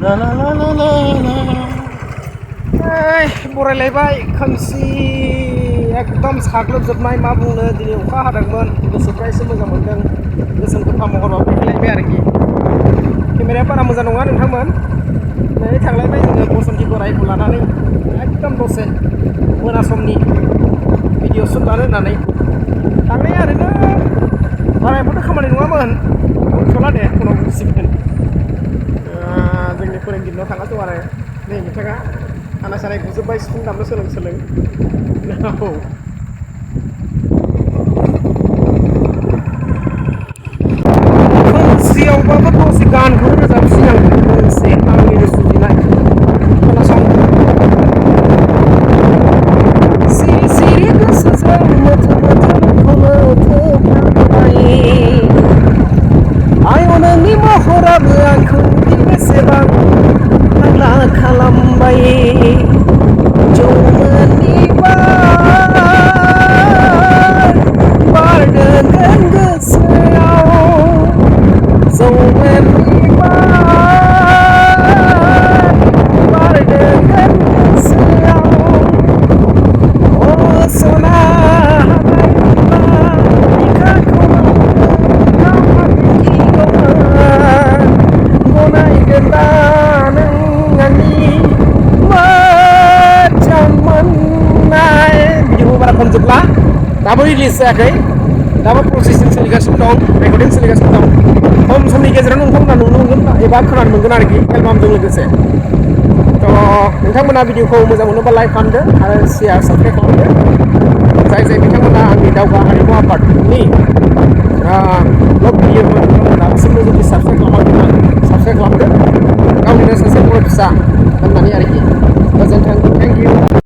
ला ला ला ला ला ला बरायलायबाय खोमसि एकदम साग्लोबजोबनाय मा बुंनो दिनै अखा हादोंमोन गोसोफ्रा एसे मोजां मोनदों गोसोम गोफा महराव फैलायबाय आरोखि केमेराया बारा मोजां नङा नोंथांमोन नै थांलायबाय जोङो बसन्ति बोरायखौ लानानै एकदम दसे मोना समनि भिडिअ शुट लानो होननानै थांनाया ओरैनो बारा एम्फौथ' खामानि नङामोन बुंथ'ला दे उनाव बुंसिगोन जोंनि फोरोंगिरिनाव थाङाथ' आरो नै बिथाङा आना सानाय गुजोब्बाय सिफुं दामनो सोलों खोमसियावबाबो दसे गानखौनो रोजाबसिन आं मोनसे आंनिनो सुजुनाय खोनासं सिरि सिरि गोसोजों मोथो मोथो आयननि महराबो आंखौ बेसेबां फाग्ला खालामबाय जौमोननि बारदों गोसोआव जौमोननि बारदों गोसोआव अ सना खनजोबला दाबो रिलिज जायाखै दाबो प्रसेसिं सोलिगासिनो दं रेकर्डिं सोलिगासिनो दं खम समनि गेजेराव नोंथांमोना नुनो मोनगोन एबा खोनानो मोनगोन आरोखि एलबामजों लोगोसे नोंथांमोना भिडिअखौ मोजां मोनोबा लाइक खालामदो आरो शेयार साबस्क्राइब खालामदो जाय बिथांमोना आंनि दावगा हारिमु आफादनि ब्लग भिडिअफोर बिथांमोना दासिमबो जुदि साबस्क्राइब खालामदो गावनिनो सासे बर' फिसा होननानै आरोखि